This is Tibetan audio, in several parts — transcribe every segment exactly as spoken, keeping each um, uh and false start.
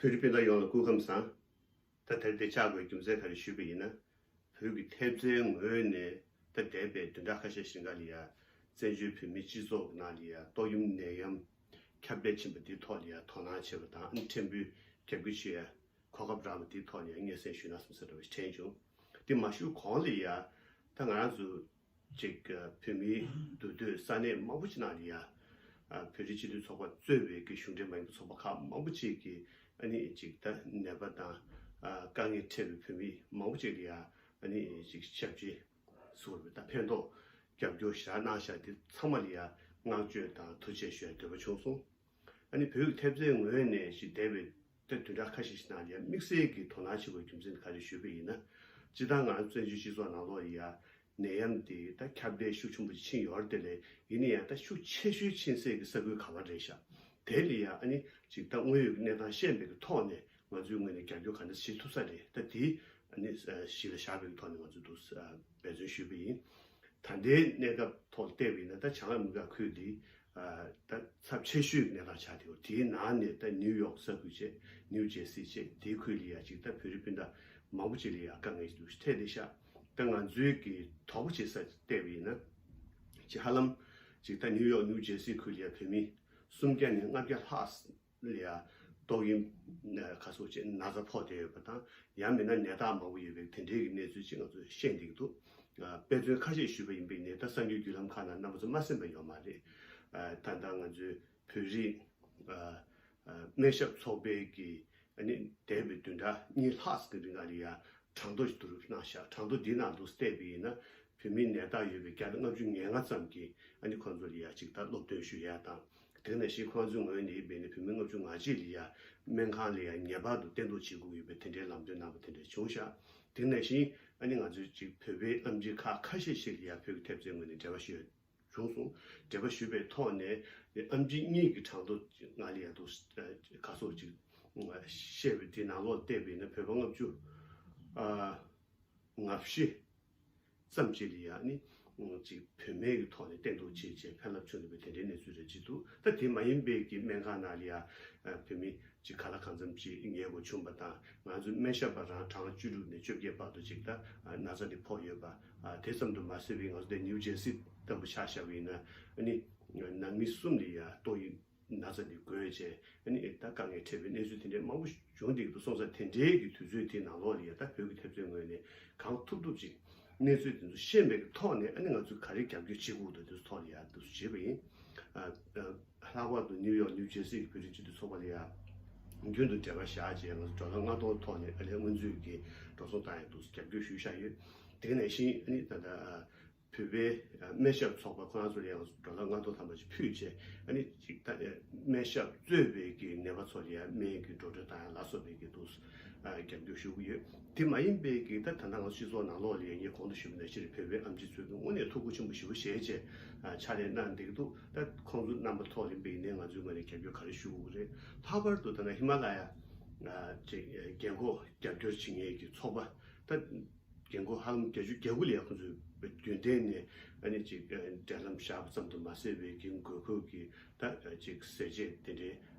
བོད་རིགས་སྤུན་ཟླ་ཡོངས་ལ་སྐུ་ཁམས་བཟང་། ད་དེར་དེ་བཅར་དགོས་རྒྱུ་མཚན་ག་རེ་ཞུས་པ་ཡིན་ན། བོད་ཀྱི་ཐེབས་རྩའི་ངོས་ནས་ད་འདས་པའི་བདུན་ཕྲག་ཁ་ཤས་ཤིག་ལ་ཡ། བཙན་བྱོལ་བོད་མིའི་སྤྱི་ཚོགས་ནང་ལ་ཡ་ཏོག་དབྱིབས་ནད་ཡམས་ཁྱབ་གདལ་ཕྱིན་པ་འདིའི་ཐོག་ལ་ཡ་དོ་སྣང་བྱེད་པ་དང་ཕྲན་བུ་རྒྱབ་སྐྱོར་བྱེད་ཡ་གོ་སྐབས་རག་པ་འདིའི་ཐོག་ནས་སྙན་སེང་ཞུས་ན་བསམ་ས་འདྲ་བ་ཞིག་དྲན་བྱུང་། དེ་མ་ཞུ་གོང་ལ་ཡ། ད་ང་རང་ཚོ་ཅིག་བོད་མིའི་འདུས་སྡོད་ས་གནས་མང་པོ་ཅིག་ནང་ལ་ཡ། བོད་རིགས་སྤྱི་མཐུན་ཚོགས་པ་གཙོས་པའི་གི་གཞུང་འབྲེལ་མ་ཡིན་པའི་ཚོགས་པ་ཁག་མང་པོ་ཅིག་གིས་ཨ་ནི་ཅིག་ད་ནད་པ་དང་དཀའ་ངལ་འཕྲད་པའི་བོད་མི་མང་པོ་ཅིག་ལ་ཡ་ཨ་ནི་ཅིག་ཞབས་ཕྱི་ཟུར་བའི་ད་ཕན་ཐོགས་རྒྱབ་སྐྱོར་ཞེ་དྲག་གནང་ཤག་དེ་ཚང་མ་ལ་ཡ་བསྔགས་བརྗོད་དང་ཐུགས་རྗེ་ཆེ་ཞུ་ཡ་འདོད་པ་བྱུང་སོང་། ཨ་ནི་བོད་ཀྱི་ཐེབས་རྩའི་ངོས་ནས་ཞིག་འདས་པའི་ད་བདུན་ཕྲག་ཁ་ཤས་ཤིག་ནང་ལ་ཡ་དམིགས་བསལ་གྱི་དོ་སྣང་བྱེད་དགོས་རྒྱུ་མཚན་ག་རེ་ཞུས་པ་ཡིན་ན། སྤྱིར་བཏང་ང་ཚོ་བཙན་བྱོལ་སྤྱི་ཚོགས་ནང་ལོགས་ལ་ཡ་ནད་ཡམས་དེ་ད་ཁྱབ་གདལ་ཤུགས་ཆེན་པོ་ཕྱིན་ཡོད་རེད་དེ་ལས་ཡིན་ན་ཡང་ད་ཤུགས་ཆེ་ཤོས་ཕྱིན་སའི་གི་ས་ཁུལ་ག་བ་རེད་ཤག་དེ་ལ་ཡ་ཨ་ནི་ཅིག་ད་དངོས་ཡོད་ཀྱི་གནས་སྟངས་ཤེས་པའི་གི་ཐོག་ནས་ང་ཚོའི་ངོས་ནས་རྒྱབ་སྐྱོར་ག་འདྲ་བྱེད་ཐུབ་ས་རེད། ད་དེ་ཨ་ནི་གཞི་ལ་བཞག་པའི་གི་ཐོག་ནས་ང་ཚོས་འདུག་འབད་བརྩོན་ཞུས་པ་ཡིན། ད་ལྟའི་གནས་སྐབས་ཐོག་བལྟས་པ་ཡིན་ན་ད་བྱང་ཨ་མི་རི་ཀ་ཁུལ་འདི་ད་ཚབས་ཆེ་ཤོས་ཀྱི་གནས་སྟངས་ཆགས་བསྡད་ཡོད། དེའི་ནང་ནས་ད་ནིའུ་ཡོག་ས་ཁུལ་བྱས་ནིའུ་ཇེ་སི་བྱས་དེའི་ཁུལ་ལ་ཡ་ཅིག་ད་བོད་རིགས་སྤུན་ཟླ་མང་པོ་ཅིག་ལ་ཡ་དཀའ་ངལ་ཞིག་འདུག་འཕྲད་བསྡད་ཤག་ད་ང་ཚོའི་གི་དོགས་པ་བྱེད་ས་བལྟས་པ་ཡིན་ན་ཅིག་ཧ་ལམ་ཅིག་ད་ནིའུ་ཡོག་ནིའུ་ཇེ་སི་ཁུལ་ལ་ཡ་བོད་མི་སུམ་བརྒྱ་ནས་ལྔ་བརྒྱ་ལྷག་ལ་ཡ་ཏོག་དབྱིབས་ཁ་སོགས་ཅིག་ན་ཚ་ཕོག་བསྡད་ཡོད་པ་དང་ཡང་མིན་ན་ནད་རྟགས་མང་པོ་ཡོད་པའི་དེ་འབྲེལ་གྱི་གནས་ཚུལ་ཅིག་ང་ཚོས་ཤེས་བསྡད་ཀྱི་འདུག་དཔེ་མཚོན་ཁ་ཤས་ཞུས་པ་ཡིན་པས་ནི་ད་གསར་འགྱུར་བརྒྱུད་ལམ་ཁག་ནང་རྣམ་པ་ཚོ་མ་གསན་པ་ཡོད་མ་རེད། ད་ལྟ་ང་ཚོའི་བོད་རིགས་སྨན་ཞབས་ཚོགས་པའི་གི་ཨ་ནི་འདས་པའི་བདུན་ཕྲག་གཉིས་ལྷག་ཙམ་གྱི་རིང་ལ་ཡ་གྲངས་ཐོ་ཞིག་བསྡུ་རུབ་གནང་ཤག་གྲངས་ཐོ་འདི་ནང་དུ་བལྟས་པ་ཡིན་ན་བོད་མི་ནད་རྟགས་ཡོད་པའི་བརྒྱ་དང་ལྔ་བཅུ་ང་ལྔ་ཙམ་གྱིས་ཨ་ནི་ཁོང་ཚོ་ལ་ཡ་ཅིག་ད་སློབ་སྟོན་ཞུ་ཡ་དང་། དེ་ནང་བཞིན་ཁོང་ཚོའི་ངོས་ནས་ཡིན་པས་ནི་བོད་མི་ལྔ་བཅུ་ང་གཅིག་ལ་ཡ་སྨན་ཁང་ལ་ཡ་ངེས་པར་དུ་གཏན་འདུག་བྱེད་དགོས་ཡོད་པའི་དེ་འདྲའི་ལམ་སྟོན་གནང་པ་དེ་འདྲ་བྱུང་ཤག་དེ་ནང་བཞིན་ཨ་ནི་ང་ཚོའི་ཅིག་བོད་པའི་ཨེམ་ཆི་ཁག་ཁ་ཤས་ཤིག་ལ་ཡ་བོད་ཀྱི་ཐེབས་རྩའི་ངོས་ནས་འབྲེལ་བ་ཞུས་ཡོད། བྱུང་སོང་། འབྲེལ་བ་ཞུས་པའི་ཐོག་ནས་ཨེམ་ཆི་གཉིས་ཀྱི་གྲངས་ཐོ་ང་ལ་ཡ་དུ་ཁ་སོགས་ཅིག་བཤད་པའི་དེ་ནང་ལོགས་བལྟས་པ་ཡིན་ན་བོད་པ་ལྔ་བཅུ་ང་བཞི་ཙམ་ཅིག་ལ་ཡ་ནི་ཅིག་བོད་སྨན་གྱི་ཐོག་ནས་བསྟེན་གཏུགས་བྱས་བྱས་ཕན་རླབས་བྱུང་འདུག་པའི་དེ་འདྲའི་གནས་ཚུལ་རེ་ཅིག་འདུག་ད་དེ་མ་ཡིན་པའི་གི་སྨན་ཁང་ནང་ལ་ཡ་བོད་མི་ཅིག་ག་ལ་གང་འཚམ་ཅིག་ཉལ་དགོས་བྱུང་བ་དང་ང་ཚོའི་སྨན་ཞབས་པ་རང་གྲངས་བཅུ་དྲུག་ནས་བཅོ་བརྒྱད་བར་དུ་ཅིག་ད་ན་ཚ་དེ་ཕོག་ཡོད་པ། དེ་ཙམ་དུ་མ་ཟད་པའི་ང་ཚོ་དེ་ནིའུ་ཇེར་སི་ལྟ་བུ་ཆ་བཞག་པ་ཡིན་ན་ཨ་ནི་ནང་མི་གསུམ་ལ་ཡ་ཏོག་དབྱིབས་ན་ཚ་འདི་འགོས་བྱས་ཨ་ནི་ད་དཀའ་ངལ་འཕྲད་པའི་གནས་ཚུལ་དེ་འདྲའི་མང་པོ་བྱུང་བསྡད་འདུག་སོང་ཙང་དེ་འདྲའི་གི་དུས་ཚོད་དེའི་ནང་ལོགས་ལ་ཡ་ད་བོད་ཀྱི་ཐེབས་རྩའི་ངོས་ནས་གང་ཐུབ་ཐུབ་ཅིག་གནས་ཚུལ་དེ་ཚོ་ཤེས་པའི་ཐོག་ནས་ཨ་ནི་ང་ཚོས་ག་རེ་རྒྱབ་སྐྱོར་བྱེད་དགོས་འདུག་དེ་ཚོ་ཐོག་ལ་ཡ་འདུག་བྱེད་པ་ཡིན། ལྷག་པར་དུ་ནིའུ་ཡོག་ནིའུ་ཇེར་སི་གི་བོད་རིགས་སྤྱི་མཐུན་ཚོགས་པ་ལ་ཡ་རྒྱུན་དུ་འབྲེལ་བ་བཞག་བྱས་ང་ཚོ་ཌོ་ལར་ལྔ་སྟོང་ཐོག་ནས་ཨ་ནི་སྔོན་ཚུད་ཀྱི་འགྲོ་སོང་བཏང་ཡ་འདུག་རྒྱབ་སྐྱོར་ཞུས་བཞག་ཡོད། དེ་ནང་བཞིན་ཨ་ནི་ད་ལྟ་བོད་པའི་སྨན་ཞབས་ཚོགས་པ་ཁོ་རང་ཚོ་ལ་ཡང་ཌོ་ལར་ལྔ་སྟོང་ཐམ་པ་ཞིག་ཕུལ་བྱས་ཨ་ནི་ཅིག་ད་སྨན་ཞབས་གཙོས་པའི་གི་ནད་པ་ཚོ་ལ་ཡང་སྨན་གྱི་འགྲོ་གྲོན་དང་ཡང་ལ་སོགས་པའི་གི་འདུག་རྒྱབ་སྐྱོར་ཞུ་གི་ཡོད། དེ་མ་ཡིན་པའི་གི་ད་ད་ལྟ་ང་ཚོ་སྤྱི་ཚོགས་ནང་ལོགས་ལ་ཡང་ངས་གོང་དུ་ཞུས་པ་ནང་བཞིན་བོད་པའི་ཨེམ་ཆི་ཚོས་དངོས་གནས་ཐུགས་ཁུར་ཆེན་པོ་ཞེ་པོ་བཞེས་བྱས་ཕྱག་ལས་གནང་བསྡད་ཀྱི་འདུག་ད་ཁོང་ཚོ་རྣམ་པ་ཐོག་ལ་ཡིན་པ་ཡིན་ནའི་ང་ཚོའི་ངོས་ནས་རྒྱབ་སྐྱོར་ག་རེ་ཞུ་དགོས་ཀྱི་རེད། ལྷག་པར་དུ་ད་ལྟ་ཧི་མ་ལ་ཡ་ཅིག་རྒན་འཁོགས་རྒྱབ་སྐྱོར་བྱེད་མཁན་གྱི་ཚོགས་པ་ད། རྒན་འཁོགས་ཧ་ལམ་བརྒྱད་ཅུ་གྱ་དགུ་ལ་ཡ་ཁོང་ཚོས་རྒྱུན་གཏན་ནས་ཨ་ནི་ཅིག་འབྲེལ་ལམ་བཞག་པ་ཙམ་དུ་མ་ཟད་པའི་གི་དགོས་མཁོ་གི་ད་ཅིག་ཟས་བཅད་དེ་འདྲའི་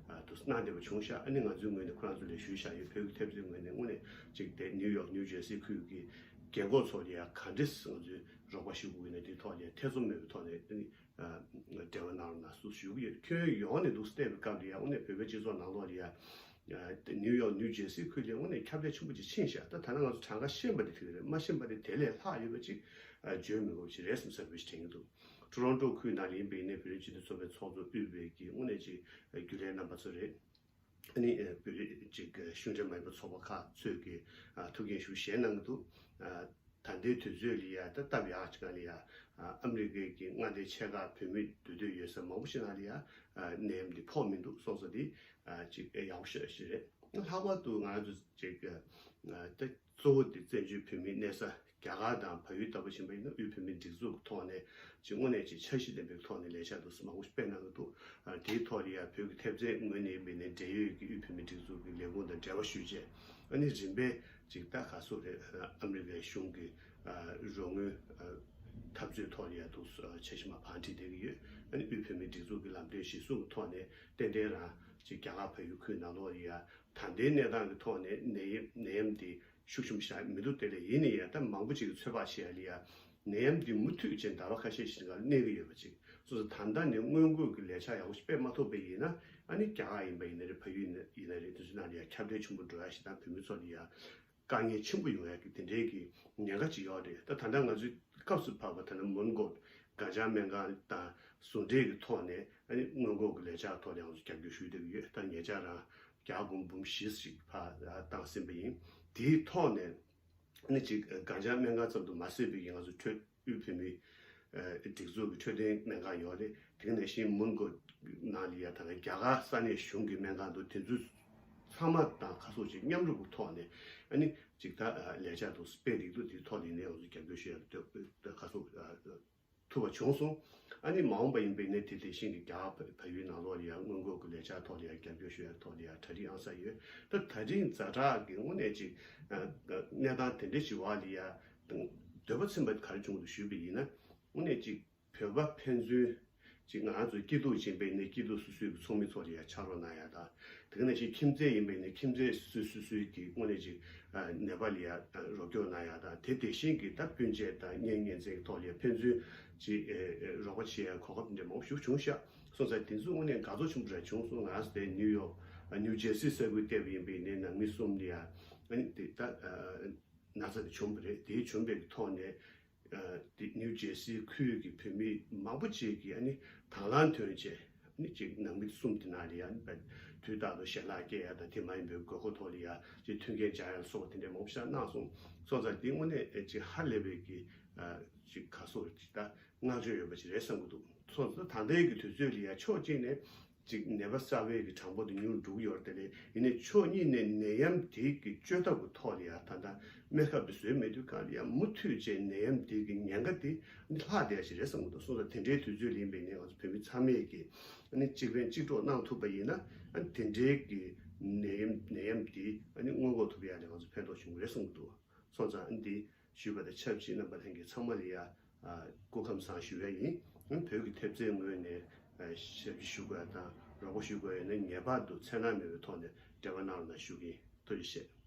དུ་གནང་བསྡད་པ་བྱུང་ཤག་ཨ་ནི་ང་ཚོའི་ངོས་ནས་ཁོ་རང་ཚོ་ལ་ཞུས་བཞག་ཡོད། བོད་ཀྱི་ཐེབས་རྩའི་ངོས་ནས་དངོས་གནས་ཅིག་དེ་ནིའུ་ཡོག་ནིའུ་ཇེར་སི་ཁུལ་གྱི་རྒན་འཁོགས་ཚོ་ལ་ཡ་ག་འདྲས་ང་ཚོས་རོགས་པ་ཞུ་དགོས་ཀྱི་ན་དེའི་ཐོག་ལ་ཡ་ཐེ་ཚོམ་མེད་པའི་ཐོག་ནས་ཨ་ནི་འབྲེལ་བ་གནང་རོགས་གནང་ཞུ་གི་ཡོད། ཁྱོན་ཡོངས་ནས་འདུག་བལྟས་པའི་སྐབས་ལ་ཡ་དངོས་གནས་བོད་པའི་སྤྱི་ཚོགས་ནང་ལོགས་ལ་ཡ། ནིའུ་ཡོག་ནིའུ་ཇེར་སི་ཁུལ་ལ་དངོས་གནས་ཁྱབ་གདལ་ཆེན་པོ་ཅིག་ཕྱིན་ཤག་ད་ད་ནང་ང་ཚོ་གྲངས་ཀ་ཤེས་པ་དེ་ཐིག་རེད། མ་ཤེས་པ་དེ་དེ་ལས་ལྷག་ཡོད་པ་ཅིག་བརྗོད་མི་དགོས་པ་ཞིག་རེད་བསམ་ས་རེད་པ་ཞིག་དྲན་གྱི་འདུག་ཊོ་རོན་ཊོ་ཁུལ་ནང་ལ་ཡིན་པ་ཡིན་ནའི་བོད་རིགས་སྤྱི་མཐུན་ཚོགས་པའི་ཚོགས་གཙོ་དབུས་པའི་གི་དངོས་གནས་ཅིག་རྒྱུན་ལས་རྣམ་པ་ཚོ་རེད། ཨ་ནི་བོད་རིགས་ཅིག་གཞུང་འབྲེལ་མ་ཡིན་པ་ཚོགས་པ་ཁག་ཚོས་ཀྱི་ཐུགས་འགན་ཞུ་བཞེས་གནང་གི་འདུག་ད་ལྟའི་དུས་ཚོད་ལ་ཡ་ད་སྟབས་ཡག་ཅིག་ལ་ཡ་ཨ་མི་རི་ཀའི་གི་མངའ་སྡེ་ཆེ་ཁག་བོད་མི་འདུས་སྡོད་ཡོད་ས་མང་པོ་ཞིག་ནང་ལ་ཡ་ནད་ཡམས་འདི་ཕོག་མི་འདུག་སོང་ཙང་འདི་ཅིག་ཡག་པོ་ཞེ་པོ་ཞིག་རེད། ལྷག་པར་དུ་ང་རང་ཚོ་ཅིག་ད་གཙོ་བོ་འདི་བཙན་བྱོལ་བོད་མིའི་གནས་ས་རྒྱ་གར་དང་བལ་ཡུལ་ལྟ་བུ་ཕྱིན་པ་ཡིན་ན་དབུས་བོད་མིའི་སྒྲིག་འཛུགས་ཀྱི་ཐོག་ནས་ཅིག་དངོས་གནས་ཅིག་འཆར་གཞི་ལྡན་པའི་ཐོག་ནས་ལས་འཆར་དུ་མང་པོ་སྤེལ་གནང་གི་འདུག་དེའི་ཐོག་ལ་ཡང་བོད་ཀྱི་ཐེབས་རྩའི་ངོས་ནས་ཡིན་པ་ཡིན་ནའི་འབྲེལ་ཡོད་ཀྱི་དབུས་བོད་མིའི་སྒྲིག་འཛུགས་ཀྱི་ལས་ཁུངས་དང་འབྲེལ་བ་ཞུས་རྗེས་ཨ་ནི་རིམ་པས་ཅིག་ད་ག་སོག་རེད། ཨ་མི་རི་ཀའི་གཞུང་གི་རོགས་དངུལ་འཐབ་རྩོད་ཐོག་ལ་ཡང་འདུག་འཆར་གཞི་མར་བང་སྒྲིག་བསྡད་ཀྱི་ཡོད། ཨ་ནི་དབུས་བོད་མིའི་སྒྲིག་འཛུགས་ཀྱི་ལམ་སྟོན་གཞིར་བཟུང་གི་ཐོག་ནས་ཏན་ཏན་རང་ ཅིག་རྒྱ་གར་བལ་ཡུལ་ཁུལ་ནང་ལོགས་ལ་ཡ་ད་ལྟའི་གནས་སྟངས་ཀྱི་ཐོག་ནས་ནད་ཡམས་ནད་ཡམས་འདི་ཤུགས་ཆེན་པོ་ཞིག་མི་འདུག་དེ་ལས་ཡིན་ནའི་ཡ་ད་མང་པོ་ཅིག་གིས་ཚོད་དཔག་བྱེད་ཡ་ལ་ཡ་ནད་ཡམས་འདི་མུ་མཐུད་ཅིག་ཟླ་བ་ཁ་ཤས་ཤིག་ལ་གནས་ཀྱི་ཡོད་པ་ཅིག་སོ་སོ་ད་ལྟ་ནས་སྔོན་འགོག་གི་ལས་འཆར་ཡག་པོ་ཞིག་སྤེལ་མ་ཐུབ་པ་ཡིན་ན་ཨ་ནི་རྒྱ་གར་ཡིན་པ་ཡིན་ན་རེད། བལ་ཡུལ་ཡིན་ན་རེད། དེ་ཚོའི་ནང་ལ་ཡ་ཁྱབ་གདལ་ཆེན་པོ་འགྲོ་ཡ་ཞིག་དང་བོད་མི་ཚོ་ལ་ཡ་དཀའ་ངལ་ཆེན་པོ་ཡོང་ཡ་གི་དེ་འདྲའི་གི་ཉེན་ཁ་ཅིག་ཡོད་རེད། ད་ད་ལྟ་ང་ཚོའི་སྐབས་སུ་བབས་པ་ད་ལྟ་མོན་གྷོ་གངས་ལྗོངས་སྨན་ཁང་དང་ཟུང་འབྲེལ་གྱི་ཐོག་ནས་ཨ་ནི་སྔོན་འགོག་གི་ལས་འཆར་ཐོག་ལ་ཡང་རྒྱབ་སྐྱོར་ཞུ་བསྡད་ཀྱི་ཡོད། ད་ཉེ་ཆར་རང་རྒྱ་གར་སྒོར་འབུམ་བཞི་ཞིག་ཕར་བཏང་ཟིན་པ་ཡིན། དེའི་ཐོག་ནས་ཨ་ནི་ཅིག་གངས་ལྗོངས་སྨན་ཁང་ཙམ་དུ་མ་ཟད་པའི་ང་ཚོ་འཕྲོད་དབུས་བོད་མི་སྒྲིག་འཛུགས་ཀྱི་འཕྲོད་བསྟེན་སྨན་ཁང་ཡོད་རེད། དེ་ནང་བཞིན་མོན་གྷོ་ནང་ལ་ཡ་ད་ལྟ་རྒྱ་གར་ས་གནས་གཞུང་གི་སྨན་ཁང་དུ་དེ་ཚོ་ཚང་མ་དང་ཁ་ཕྱོགས་ཅིག་མཉམ་རུབ་ཀྱི་ཐོག་ནས་ཨ་ནི་ཅིག་ད་ལས་འཆར་དུ་སྤེལ་རིགས་དུ་དེའི་ཐོག་ལ་ཡིན་ནའི་ང་ཚོ་རྒྱབ་སྐྱོར་ཞུ་ཡ་ལ་ཁ་ཕྱོགས་ཐུབ་པ་བྱུང་སོང་། ཨ་ནི་མ་འོངས་པ་ཡིན་པའི་ནས་དེ་དེ་བཞིན་གྱི་རྒྱ་གར་བལ་ཡུལ་ནང་ལོགས་ལ་ཡ་སྔོན་འགོག་གི་ལས་འཆར་ཐོག་ལ་ཡ་རྒྱབ་སྐྱོར་ཞུ་ཡ་ཐོག་ལ་ཡ་གྲ་སྒྲིག་ཨང་གསར་ཡོད། ད་ད་རིང་ཛ་དྲག་གི་དངོས་གནས་ཅིག་གནས་སྟངས་དེ་འདྲ་ཞིག་བ་ལ་ཡ་འདོད་པ་ཚིམ་པ་ག་རེ་བྱུང་འདུག་ཞུས་པ་ཡིན་ན་དངོས་གནས་ཅིག་བོད་པ་ཕན་ཚུན་ཅིག་ང་རང་ཚོ་སྐྱིད་སྡུག་ཅིག་ཡིན་པའི་ནས་སྐྱིད་སྡུག་སོ་སོའི་གི་ཚོགས་མི་ཚོ་ལ་ཡ་ཕྱག་རོགས་གནང་ཡ་དང་། དེ་ག་ནང་བཞིན་ཁྱིམ་མཚེས་ཡིན་པའི་ནས་ཁྱིམ་མཚེས་སོ་སོ་སོའི་གི་དངོས་གནས་ཅིག་ནད་པ་ལ་ཡ་རོགས་སྐྱོར་གནང་ཡ་དང་། དེ་དེ་བཞིན་གི་ད་སྤུན་མཆེད་དང་གཉེན་ཉེ་ཚན་གི་ཐོག་ལ་ཡ་ཕན་ཚུན་ཅིག་རོགས་པ་བྱེད་ཡ་གོ་སྐབས་འདྲ་མང་པོ་ཞིག་བྱུང་ཤག་སོང་ཙང་དེ་ཚོ་དངོས་གནས་དགའ་ཚོར་ཆེན་པོ་རེ་བྱུང་སོང་། ང་རང་དེ་ནིའུ་ཡོག་ནིའུ་ཇར་སི་ས་ཁུལ་བལྟས་པ་ཡིན་པའི་ནས་ནང་མི་གསུམ་ལ་ཡ་ཨ་ནི་དེ་ད་ན་ཚ་དེ་བྱུང་བ་རེད། དེ་བྱུང་བའི་ཐོག་ནས། དེ་ནིའུ་ཇར་སི་ཁུལ་གྱི་བོད་མི་མང་པོ་ཅིག་གིས་ཨ་ནི་དང་བླངས་ཐོན་བྱས་ཨ་ནི་ཅིག་ནང་མི་གསུམ་དེ་ནང་ལ་ཡ་ཨ་ནི་དུས་རྟག་ཏུ་ཞལ་ལག་སྐྱེལ་ཡ་དང་དེ་མ་ཡིན་པའི་དགོས་མཁོ་ཐོག་ལ་ཡ་ཅིག་མཐུན་རྐྱེན་སྦྱར་ཡ་སོགས་དེ་འདྲ་མང་པོ་ཞིག་གནང་སོང་། སོང་ཙང་དེ་དངོས་གནས་ཅིག་ཧ་ལས་པའི་གི་ཅིག་ག་སོགས་ཅིག་ད་བསྔགས་བརྗོད་ཡོད་པ་ཅིག་རེད་བསམ་གྱི་འདུག་སོང་ཙང་ད་ལྟའི་གི་དུས་ཚོད་ལ་ཡ་ཕྱོགས་གཅིག་ནས། ཅིག་ནད་པ་གསར་པའི་གི་གྲངས་འབོར་དེ་ཉུང་རུ་འགྲོ་གི་ཡོད་རེད། དེ་ལས་ཡིན་ནའི་ཕྱོགས་གཉིས་ནས་ནད་ཡམས་དེ་གི་བཅོས་ཐབས་ཀྱི་ཐོག་ལ་ཡང་ད་ལྟ་སྨན་ཁབ་དེ་བཟོས་མེད་དུས་གང་ལ་ཡང་མུ་མཐུད་བྱས་ནད་ཡམས་དེ་གི་ཉེན་ཁ་དེ་ལྷག་བསྡད་ཡ་ཞིག་རེད་བསམ་གྱི་འདུག་སོང་ཙང་དེ་འདྲའི་དུས་ཚོད་ལ་ཡིན་པའི་ནས་ང་ཚོ་བོད་མི་ཚང་མས་ཀྱི་ཨ་ནི་གཅིག་ཕན་གཅིག་གྲོགས་གནང་ཐུབ་པ་ཡིན་ན་ཨ་ནི་དེ་འདྲའི་གི་ནད་ཡམས་ནད་ཡམས་དེ་ཨ་ནི་སྔོན་འགོག་ཐུབ་ཡ་ལ་ང་ཚོ་ཕན་ཐོགས་བྱུང་གི་རེད་བསམ་གྱི་འདུག་སོང་ཙང་ཨ་ནི་དེ། ཞུས་པ་དང་ཆབས་ཅིག་རྣམ་པ་ལྷན་རྒྱས་ཚང་མ་ལ་ཡ་སྐུ་ཁམས་བཟང་ཞུ་ཡ་ཡིན། བོད་ཀྱི་ཐེབས་རྩའི་ངོས་ནས་ཞབས་ཕྱི་ཞུ་དགོས་ཡ་དང་རོགས་པ་ཞུ་དགོས་ཡ་ནི་ངེས་པར་དུ་མཚན་ནག་མེད་པའི་ཐོག་ནས་འབྲེལ་བ་གནང་རོགས་གནང་ཞུ་གི་ཡིན། ཐུགས་རྗེ་ཆེ།